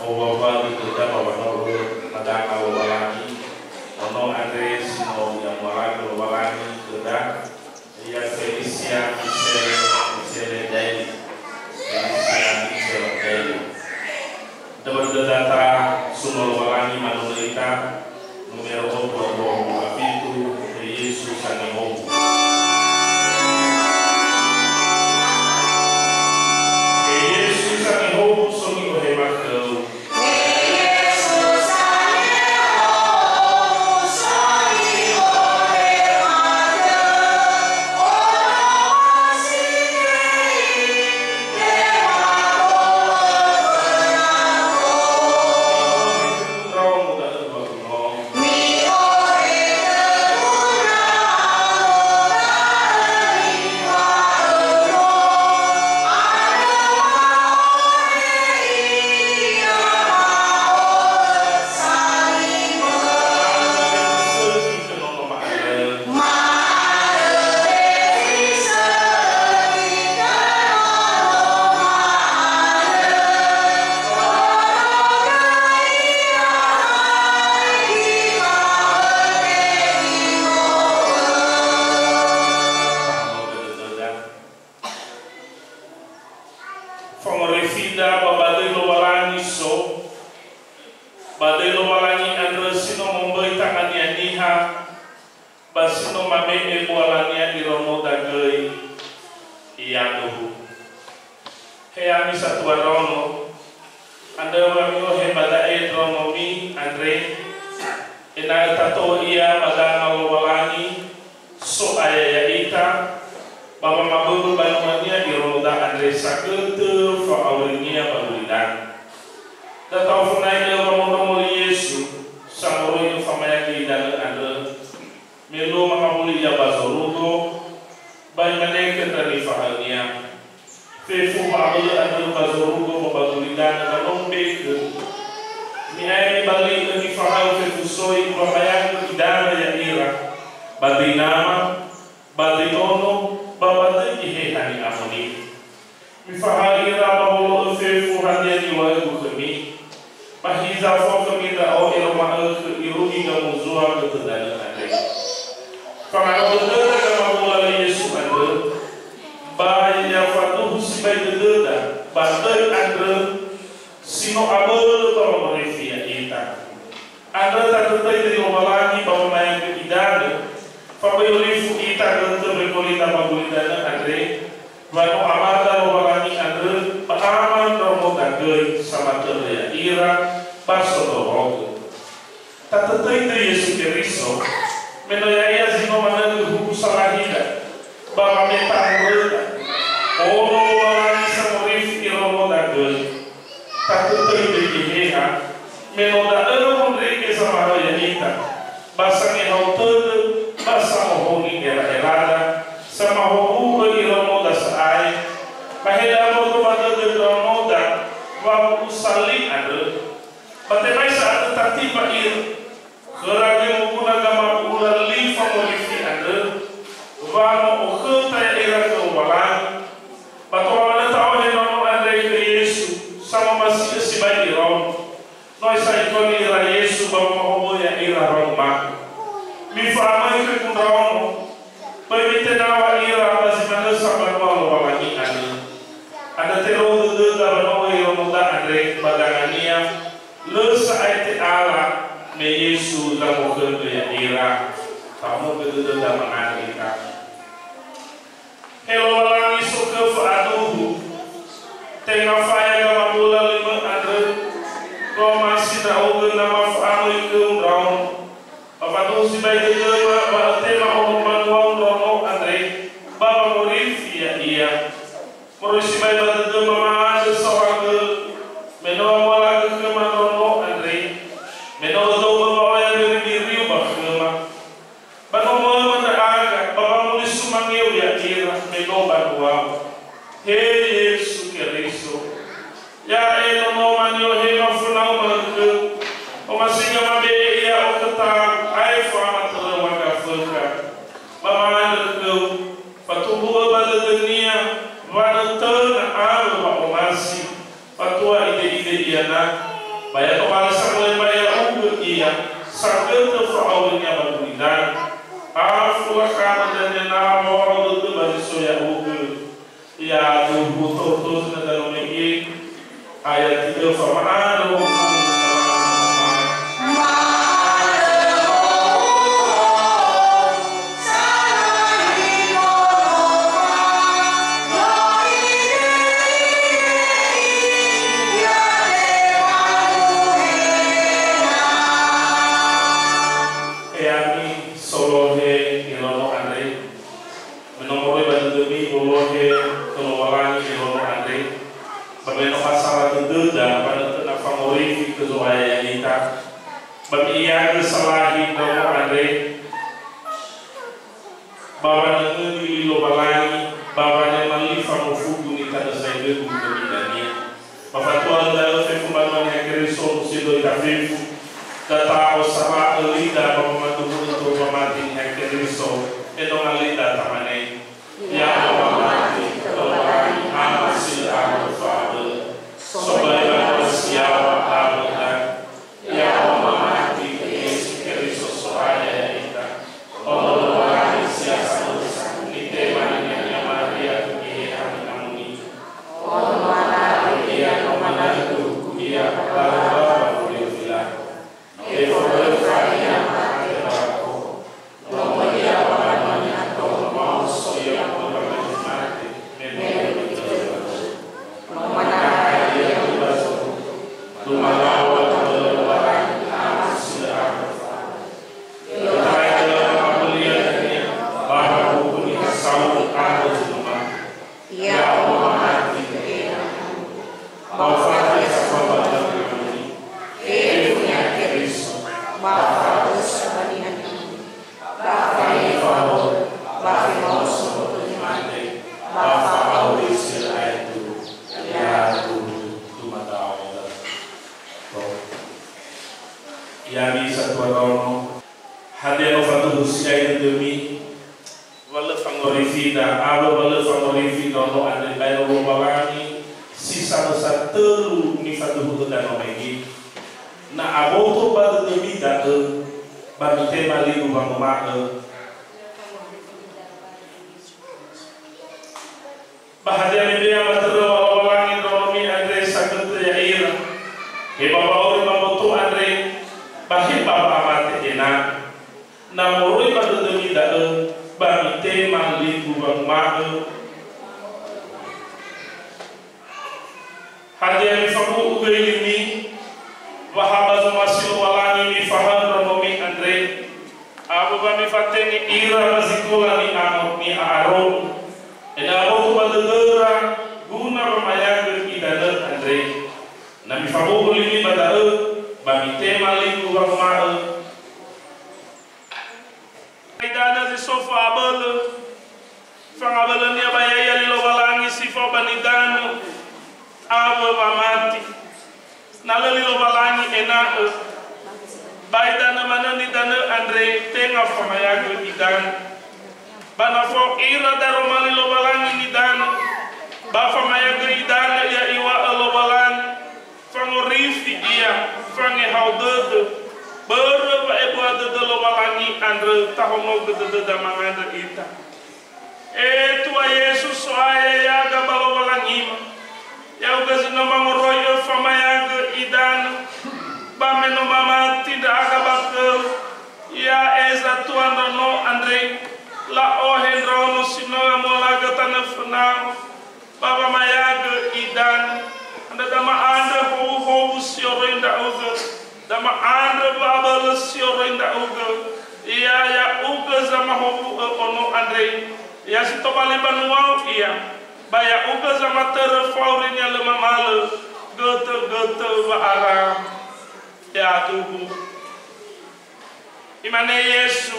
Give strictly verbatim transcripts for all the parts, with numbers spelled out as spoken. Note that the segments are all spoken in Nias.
Wawali khöda ba wano'ö madanga Lowalangi, ono andre si no i'amualagö Lowalangi khöda, ia Felicia Michelle, Michelle Daily. Felicia Michelle Daily. Dödöda ta, suno Lowalangi manö ita, numero otu a dua puluh pitu, He Yesu sangehowu. He Yesu sangehowu, so ni'ohema khöu. Fangorifi ida ba ba döi Lowalangi so, ba döi Lowalangi andrö si no momböi tangania niha, ba si no mame'e bualania ironöda göi, ia duhu. He ami satua ndraono, andrö wa mi'ohe ba da'e ndraonomi andre, ena'ö tato'ö ia ba danga Lowalangi, So'aya ya'ita, ba wamaböbö banua-Nia ironöda andre sagötö fa'aurinia ba gulidanö. Da ta'ofonai'ö wamondrongo li Yesu, samoroi famayangi idanö andrö, me luo mangawuli Ia ba zorugo, ba Imane khö ndra nifahaö-Nia, "Fefu wa'abölö andrö ba zorugo ba ba gulidanö ba no ubekhö. Mi'ae mibali'ö nifahaö fefu soi, u'amayagö idanö ya'ira, ba döi nama, ba döi nono, ba ba döi Geheha Ni'amoni'ö. Mifahaö ira ba wolo'ö fefu hadia niŵa'ö-Gu khömi. Ba hiza fao khömi Ndra'o, eroma'ö khö irugi gamozua götö danö andre." Fangaro dödöda gamabula li Yesu andrö, ba ya faduhu sibai dödöda ba döi andrö si no abölö ba wangorifi ya'ita. Andrö tatötöi döi Lowalangi ba wamae'ö idanö, fa böi orifu ita götö wekoli ba gulidanö andre, wa no Amada Lowalangi andrö ba Ama ndraonoda göi samatörö ya'ira ba sondrorogö. Tatötöi döi Yesu Keriso, me no Ya'ia zi no manö huku salahida, ba wameta'ö horöda, ono Lowalangi sangorifi ironöda göi. Tatötöi döi Geheha, me no da'ö wondrege samahaö ya'ita, ba sangehao tödö, ba samohoni era'erada, samahowu'ö ironöda sa'ae, ba he aboto ba dödö ndraonoda wamu'usa li andrö. Ba tebai sa'atö tatiba ira. Khöra göi moguna gamabula li fangorifi andrö, wa no okhöta ya'ira khö Lowalangi. Ba tola manö ta'ohe ndraono andre khö Yesu, samomasi'ö sibai ironö. No hewisa itoni ira Yesu ba wamahowu'ö ya'ira wanguma'ö, "Mifa'amöi khögu ndraono." Böi mitenaw̃a ira ba zi manö sa mbanua Lowalangi andrö. Andrö terou dödöda wa no ironöda andre ba dangania, lö sa'ae te'ala me Yesu zamokhögö ya'ira. Fa'amögö dödöda mangandrö ita. He Lowalangi sokhö fa'aduhu, tenga faya gamabula li-Mö andrö, to'omasi ndra'ugö na mafa'amöi khöu ndraono. Ba faduhu sibai dödöma wa ötema ono mbanua ndraono andre, ba wangorifi ya'ia. Moroi sibai ba dödöma ma'andrö saohagölö, me no wamualagö khöma ndraono andre, me no ödö'ö wa'oya mbiribiriu ba khöma. Ba no mö'öma ndra'aga, ba wamuli sumangeu ya'ira, me no banuau. He Yesu Keriso, Ya'e Nonoma ni'ohema fönauma khöu, omasiga mabe'e ia okhötau, aefa matöröŵa gafökha. Ba ma'andrö khöu, fatumbu'ö ba dödönia, wanötöna awö wa'omasi, fatua ide'ide ia na. Ba ya tobali samõlemba ya'ugö ia, sagötö fa'aurinia ba gulidanö. Afu lakhana dania na mawa'ö dödö ba zi so ya'ugö. Ya'aduhu, tou-tou zinga danö me'e, ayat tiga, fama'andrö. He ami solohe iraono andre, me no moroi ba dödömi wolohe khö Lowalangi iraono andre, ba me no asara dödöda, ba nötö na fangorifi khö Zo'aya ya'ita, ba mi'iagö salahi ndraono andre, ba wanöngöni li Lowalangi, ba wanema li fangofugu nitanösaigögu khömi dania. Ba fatua lö da'ö fefu mbanua Niha Keriso, musi döi tafefu, da ta'osara'ö lida ba wamaduhu'ö tou wamati Niha Keriso, enonga lida tamane. Ya wamati, Lowalangi Ama si lö andrö fa'abölö, sombali banua si yaŵa awö ndra'ugö. Ya wamati khö Yesu Keriso So'aya ya'ita. Ono Lowalangi si ha samösa, nitema ninia Maria khö Geheha Ni'amoni'ö. Ono manara ia no manara huku ia, barö ba wulio Filato. Efondröfa ia mate ba wa'akoho. Nono ia ba mbanua niha tou, maoso ia moroi ba mbanua mate, me no lö dödö. No manara ia ba zorugo. Dumalao ba dödö Lowalangi Ama si lö andrö fa'abölö. I'otarai dödö ba ma'ölia dania, ba huku niha sauri andrö zi no mate. Ya wamati khö Geheha Ni'amoni'ö. Ba ofati ia sambua ba dödö Ni'amoni'ö. Fefu Niha Keriso. Ba fa'ösa ba Niha Ni'amoni'ö. Ba fa'ahowu, ba femaoso moroi zi mate, ba fa'auri si lö aetu, ya'aduhu, dumadao. Ya'ami satua ndraono, hadia no faduhu si'ai dödömi, wa lö fangorifi ndra'ugö, wa lö fangorifi ndraono andre baero Lowalangi si samösa tölu nifaduhu'ö danö me'e. Na aboto ba dödömi da'ö, ba mitema li-Gu wanguma'ö. Ba hadia mebea matöröŵa Lowalangi ndraonomi andre sagötö ya'ira, he ba wa'auri ba mboto andre, ba he ba wa'amate ena'ö. Na moroi ba dödömi da'ö, ba mitema li-Gu wanguma'ö. Hadia mifabu'u göi limi, wa ha ba zomasi Lowalangi mifahaö ndraonomi andre, awö wa mifatenge ira ba zi tola ni'a-, ni'a'aronö, ena'ö aboto ba dödöra guna wamayagö idanö andre. Na mifabu'u limi ba da'ö, ba mitema li-Gu wanguma'ö, idanö zi so fa'abölö, fangabölönia ba ya'ia li Lowalangi si fao ba nidanö awö wamati. Na lö li Lowalangi ena'ö, ba idanö manö nidanö andre tenga famayagö idanö. Ba na fao ira daroma li Lowalangi nidanö, ba famayagö idanö ia iŵa'ö Lowalangi, fangorifi ia, fangehao dödö, börö wa'ebua dödö Lowalangi andrö tahonogö dödöda mangandrö ita. E Tua Yesu So'aya, ya'aga ba Lowalangima, ya'ugö zi no mangoroi'ö famayagö idanö, ba me no mamati ndra'aga ba khöu, ya'e zatua ndraono andre, la'ohe ndraono si no amualagö tanö fönau, ba wamayagö idanö. Andrö da ma'andrö howuhowu si oroi ndra'ugö, da ma'andrö wa'abölö si oroi ndra'ugö. Ya ya'ugö zamahowu'ö ono andre, ya si tobali banuau ia, ba ya'ugö zamatörö fa'aurinia lö mamalö, götö-götö wa'ara. Ya'aduhu. Imane Yesu,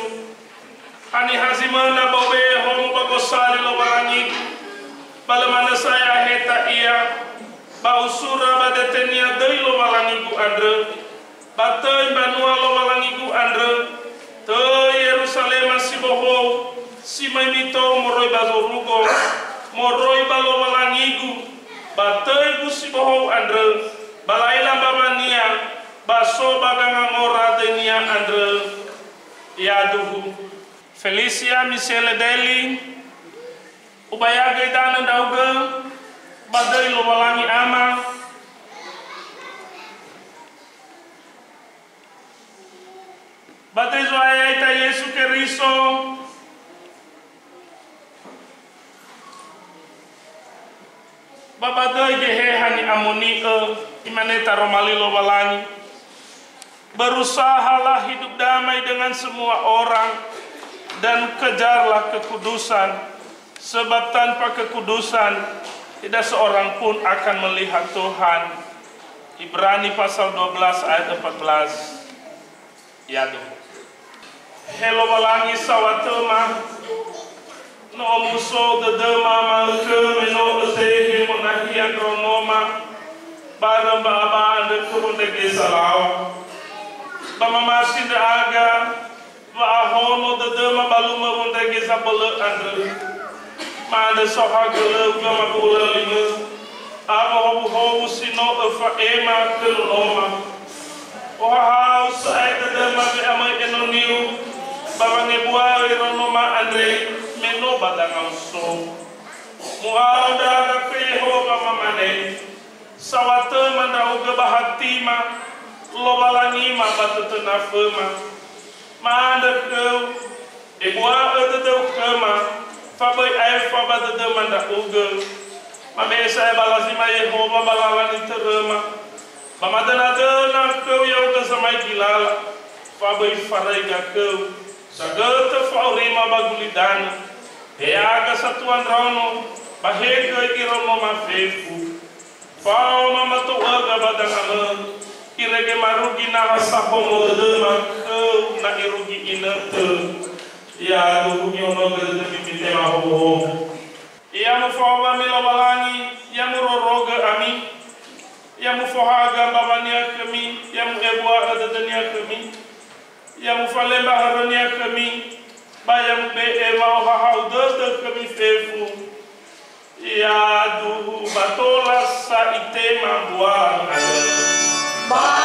"Haniha zi möna ba ube'e howu ba gosali Lowalangigu, ba lö manö sa'ae aheta ia, ba usura ba detenia döi Lowalangigu andrö, ba töi mbanua Lowalangigu andrö, töi Yeruzalema si bohou, si möi mitou moroi ba zorugo, moroi ba Lowalangigu, ba töi-Gu si bohou andrö, ba la'ila mbawania, Ba so ba gangangora döinia andrö, yaduhu. Felicia Michele Deli, ubayagö idanö ndra'ugö ba döi Lowalangi Ama, ba döi Zo'aya ya'ita Yesu Keriso, ba ba döi Geheha ni'amoni'ö, imane taroma li Lowalangi, "Berusahalah hidup damai dengan semua orang, dan kejarlah kekudusan, sebab tanpa kekudusan, tidak seorang pun akan melihat Tuhan." Ibrani pasal dua belas ayat empat belas. Yadu. He Lowalangi saŵatöma, no omuso dödöma ma'ökhö me no ötehe monahia ndraonoma barö mba'aba andrö khö wondrege zalaŵa. Ba mamasi ndra'aga wa'ahono dödöma ba lumö wondrege zabölö andrö. Ma'andrö saohagölöu ba mabu'ula limö, awö howuhowu si no öfa'ema khö nonoma. Ohahau sa'ae dödöma we'amöi enoniu, ba wangebua'ö ira nonoma andre me no ba dangau so. Mu'ao ndra'aga khö Yehowa mamane, "Saŵatöma ndra'ugö ba hatima, Lowalangima ba tötönaföma. Ma'andrö khöu, ebua'ö dödöu khöma, fa böi aefa ba dödöma ndra'ugö. Mabe'e sa'ae bala zi ma Yehowa ba lala nitöröma. Ba madönadöna khöu ya'ugö zamaigi lala, fa böi faraiga khöu. Sagötö fa'aurima ba gulidanö. He aga satua ndraono, ba he göi ira nonoma fefu. Faoma matou'öga ba dangamö, irege marugi naha sahomo dödöma khöu na irugi inötö. Ya'aduhu mihonogö dödömi mitema howuhowu. Ya mufahowa ami Lowalangi, ya murorogö ami, ya mufohaga mbaŵania khömi, ya mu'ebua'ö dödönia khömi, ya mufalemba hörönia khömi, ba ya mube'e wa'ohahau dödö khömi fefu. Ya'aduhu ba tola sa itema mbuala andrö. Ba